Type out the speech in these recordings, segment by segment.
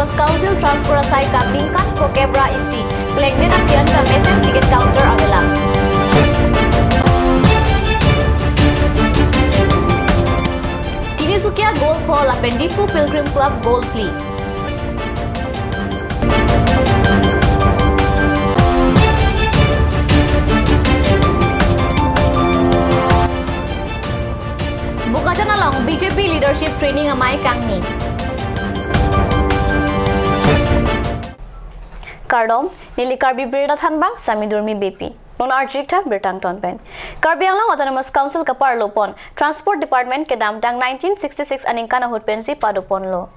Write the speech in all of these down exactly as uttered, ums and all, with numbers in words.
Autonomous Council transfer asai kam ningkan phokep ra isi plengdet aphi anta mesen ticket counter avelang. Tinisukia goal pho lapen Diphu Pilgrim Club goal phli. Bokajan along B J P leadership training amei kangni. Kardom, neli Karbi Birta Thanbang, Sami Durmi Beypi. Non arjik tha birta angton pen. Karbi Anglong Autonomous Council kaparlo pon Transport Department kedamtang nineteen sixty-six aningkan ahut pensi pado ponlo.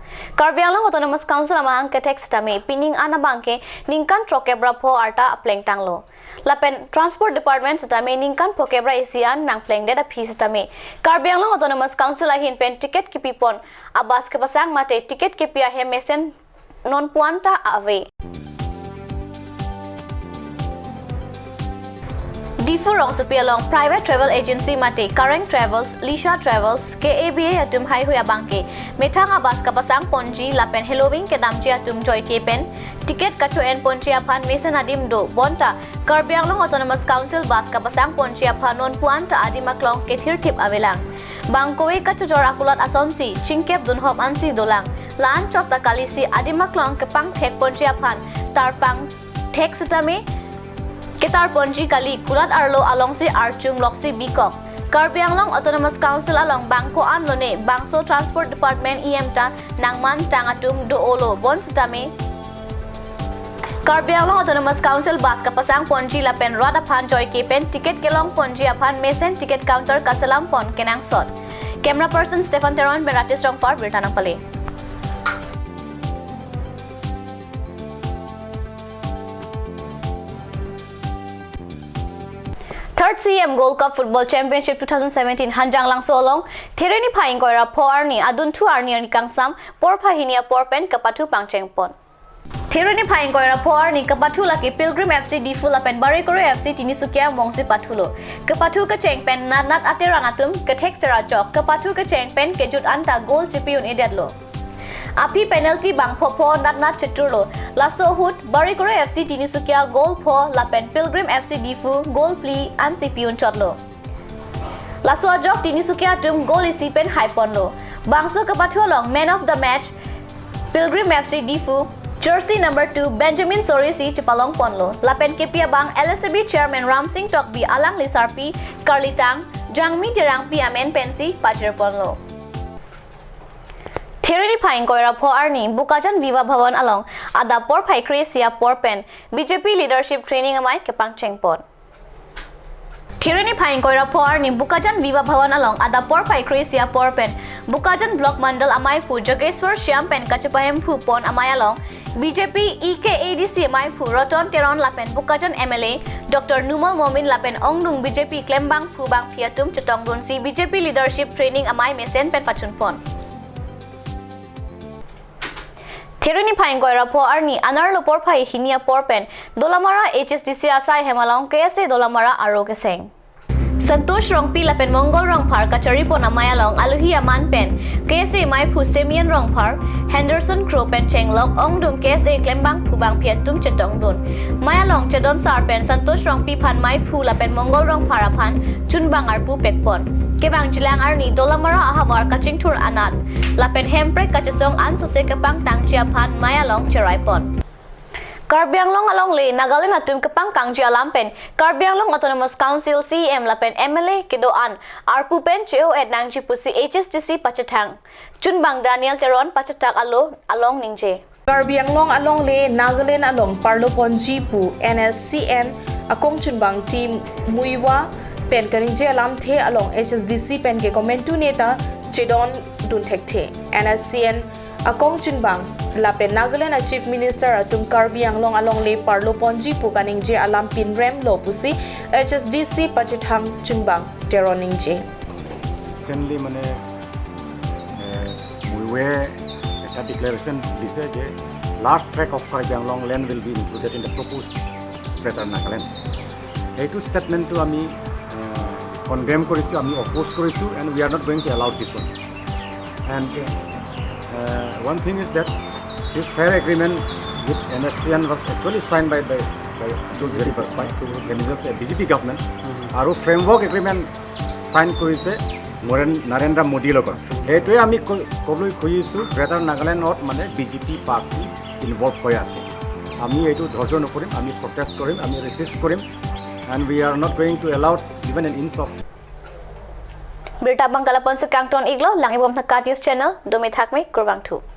Karbi Anglong Autonomous Council amahang kethek sitame pining an abangke ningkan throkkep ra pho arta apleng tanglo. Lapen Transport Department sitame ningkan phokep ra isi an nangplengdet aphi sitame Karbi Anglong Autonomous Council ahin pen ticket kipi pon a-bus kepasang mate ticket kipi ahem mesen non puan ta ave. Diphu rongsopi along private travel agency mate Kareng Travels, Lisha Travels, K A B A atum haihui abangke methang a-bus kapasang ponji lapen heloving kedamji atum joike pen ticket kacho-en ponji aphan mesen adim do, bonta Karbi Anglong Autonomous Council bus kapasang ponji aphan non puan ta adim aklong kethirthip avelang. Bang kove kachojor akulat asonsi chingkep dunhop ansi dolang. La-an chot ta kalisi adim aklong kepangthek ponji aphan tarpang thek sitame ketar ponji kali, kulat arlo alongsi archung loksi bikok. Karbi Anglong Autonomous Council along bang ko-an lone bangso Transport Department E M ta nangman tang atum do-olo, bonsitame Karbi Anglong Autonomous Council bus kapasang ponji lapen rat aphan joike pen ticket kelong ponji aphan mesen ticket counter kaselam pon kenangsot. Camera person Stephen Teron pen Ratis Rongphar birta nangpale. Third C M Gold Cup Football Championship two thousand seventeen Hanjanglangso along Thereni phai ingkoi ra pho arni adunthu arni arni kangsam porphai hini apor pen kapathu pangcheng pon. Thereni phai ingkoi ra pho arni kapathu lake Pilgrim F C Diphu lapen Barekore F C Tinisukia mongsi pathulo. Kapathu kecheng pen natnat aterang atum kethek sera chok kapathu kecheng pen kejut anta goal chipi un-edetlo. Aphi penalty bang pho pho natnat cheturlo. Laso ahut Barekore F C Tinisukia goal pho lapen Pilgrim F C Diphu goal phli ansi pi un chotlo. Laso ajok Tinisukia atum goal isi pen hai ponlo. Bangso kapathu along man of the match Pilgrim F C Diphu jersey number two Benjamin Sorisi chepalong ponlo. Lapen kepi abang L S A B chairman Ramsing Tokbi alangli sarpi karlitang Jangmi Terangpi amen pensi pajir ponlo. Thereni phai ingkoi ra pho arni Bokajan Viva Bhawan along adap porphai kre-isi apor pen B J P leadership training amei kepangcheng pon. Thereni phai ingkoi ra pho arni Bokajan Viva Bhawan along adap porphai kre-isi apor pen Bokajan Block Mandal ameiphu Jogeshwar Shyam pen kachepahemphu pon amei along B J P E K A D C ameiphu Roton Teron lapen Bokajan M L A Doctor Numal Momin lapen ongdung B J P klembangphu bangphi atum chetongdunsi B J P leadership training amei mesen pen pachun pon. Thereni phai ingkoi ra pho arni anerlo porphai hini apor pen Dolamara H S D C asai hem along K S A Dolamara aro keseng Santosh Rongpi lapen Mongol Rongphar kachari pon amei along aluhi aman pen K S A ameiphu Simeon Rongphar, Henderson Kro pen chenglok ongdung K S A klembangphu bangphi atum chetongdun. Mei along chedon sar pen Santosh Rongpi aphan meiphu lapen Mongol Rongphar aphan chunbang arpu pekpon. Kevangjilang arni Dolamara ahavar kachingthur anat lapen hemprek kachesong ansose kepangtangji aphan mei along cherai pon. Karbi Anglong alongle Nagaland atum kepangkangji alam pen Karbi Anglong Autonomous Council C E M lapen M L A kedo-an arpu pen che-o-et nangji pusi H S D C pachethang chunbang Daniel Teron pachetak alo along ningje. Karbi Anglong alongle Nagaland along parlo ponji pu N S C N akong chunbang T Muivah pen kaningje alamthe along H S D C pen ke komantu neta chedondun thekthe. N S C N akong chunbang lapen Nagaland a Chief Minister atum Karbi Anglong alongle parlo ponji pu kaningje alam pinremlo pusi H S D C pachethang chunbang Teron ningje. Recently মানে এ, মুইভে এটা ডিক্লেৰেশ্যন দিছে যে large trek of Karbi Anglong land will be included in the প্ৰপ'জড গ্ৰেটাৰ নাগালেণ্ড। সেইটো ষ্টেটমেণ্টটো আমি কণ্ডেম কৰিছোঁ, আমি অপ'জ কৰিছোঁ, and we are not going to allow this one. And one thing is that Ceasefire agreement with NSCN was actually signed by the by Atul Bihari Vajpayee, who was then just a BJP government. আৰু framework agreement চাইন কৰিছে নৰেন নাৰেন্দ্ৰ মোদীৰ লগত। সেইটোৱে আমি ক- ক'বলৈ খুজিছোঁ, গ্ৰেটাৰ নাগালেণ্ডত মানে বিজেপি পাৰ্টি ইনভল্ভ হৈ আছে। আমি এইটো ধৈৰ্য নকৰিম, আমি প্ৰটেষ্ট কৰিম, আমি ৰেচিষ্ট কৰিম। And we are not going to allow even an inch of Birta bang kalapon si kangton iglo, langibom thakat news channel, domi thakmi, kurvangthu.